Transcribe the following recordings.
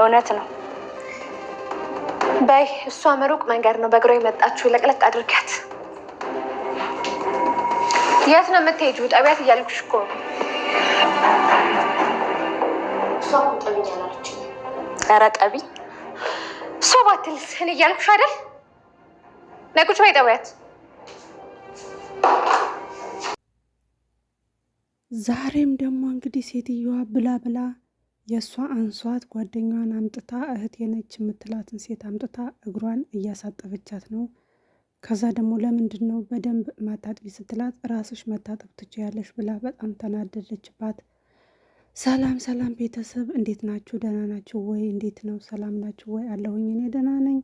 እውነት ነው። በይ እሷ ሩቅ መንገድ ነው በእግሯ የመጣችው። ለቅለቅ አድርጊያት። የት ነው የምትሄጂው? ጠቢያት እያልኩሽ እኮ ነው። እሷ እኮ ጠቢኝ አላለችኝም። ኧረ ጠቢ እሷ ባትልስ እኔ እያልኩሽ አይደል? ነይ ቁጭ በይ ጠቢያት። ዛሬም ደግሞ እንግዲህ ሴትዮዋ ብላ ብላ የእሷ አንሷት ጓደኛዋን አምጥታ እህቴ ነች የምትላትን ሴት አምጥታ እግሯን እያሳጠበቻት ነው። ከዛ ደግሞ ለምንድን ነው በደንብ ማታጥቢ ስትላት ራስሽ መታጠብ ትችያለሽ ብላ በጣም ተናደደችባት። ሰላም ሰላም ቤተሰብ እንዴት ናችሁ? ደህና ናችሁ ወይ? እንዴት ነው? ሰላም ናችሁ ወይ? አለሁኝ እኔ ደህና ነኝ።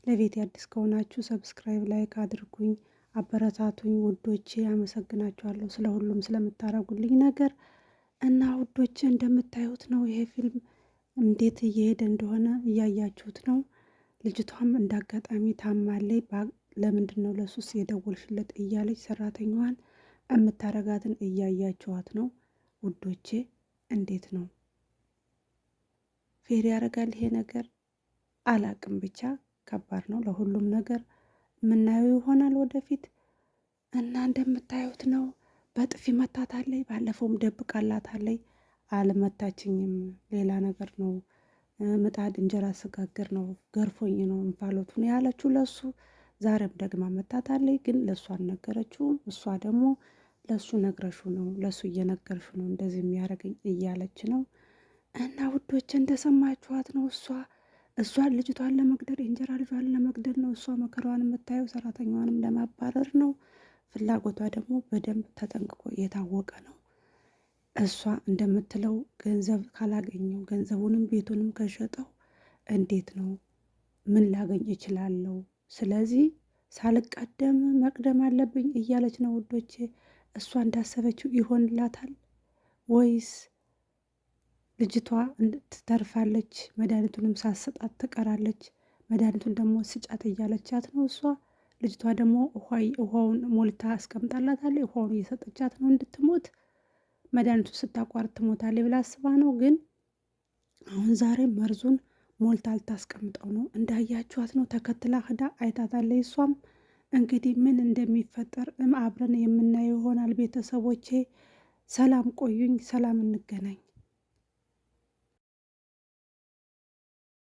ለቤት አዲስ ከሆናችሁ subscribe፣ like አድርጉኝ፣ አበረታቱኝ ውዶቼ። አመሰግናችኋለሁ ስለ ሁሉም ስለምታደርጉልኝ ነገር እና ውዶቼ እንደምታዩት ነው ይሄ ፊልም እንዴት እየሄደ እንደሆነ እያያችሁት ነው። ልጅቷም እንዳጋጣሚ ታማለች። ለምንድን ነው ለሱስ የደወልሽለት እያለች ሰራተኛዋን የምታረጋትን እያያችኋት ነው ውዶቼ። እንዴት ነው fair ያደርጋል ይሄ ነገር? አላቅም ብቻ ከባድ ነው ለሁሉም ነገር የምናየው ይሆናል ወደፊት እና እንደምታዩት ነው። በጥፊ መታታለይ። ባለፈውም ደብቃላታለይ። አልመታችኝም፣ ሌላ ነገር ነው ምጣድ እንጀራ ስጋግር ነው ገርፎኝ ነው እንፋሎቱ ነው ያለችው ለሱ። ዛሬም ደግማ መታታለይ፣ ግን ለሱ አልነገረችውም። እሷ ደግሞ ለሱ ነግረሹ ነው ለሱ እየነገርሹ ነው እንደዚህ የሚያደርገኝ እያለች ነው። እና ውዶች እንደሰማችኋት ነው። እሷን ልጅቷን ለመግደል የእንጀራ ልጇን ለመግደል ነው እሷ መከራዋን የምታየው፣ ሰራተኛዋንም ለማባረር ነው። ፍላጎቷ ደግሞ በደንብ ተጠንቅቆ የታወቀ ነው። እሷ እንደምትለው ገንዘብ ካላገኘው ገንዘቡንም ቤቱንም ከሸጠው እንዴት ነው ምን ላገኝ እችላለሁ? ስለዚህ ሳልቀደም መቅደም አለብኝ እያለች ነው ውዶቼ። እሷ እንዳሰበችው ይሆንላታል ወይስ ልጅቷ ትተርፋለች? መድኃኒቱንም ሳትሰጣት ትቀራለች። መድኃኒቱን ደግሞ ስጫት እያለቻት ነው እሷ። ልጅቷ ደግሞ ውሃውን ሞልታ አስቀምጣላታለች። ውሃውን እየሰጠቻት ነው እንድትሞት። መድኃኒቱን ስታቋርጥ ትሞታለች ብላ አስባ ነው። ግን አሁን ዛሬ መርዙን ሞልታ ልታስቀምጠው ነው። እንዳያችኋት ነው። ተከትላ ሂዳ አይታታለች። እሷም እንግዲህ ምን እንደሚፈጠር አብረን የምናየው ይሆናል። ቤተሰቦቼ ሰላም ቆዩኝ። ሰላም እንገናኝ።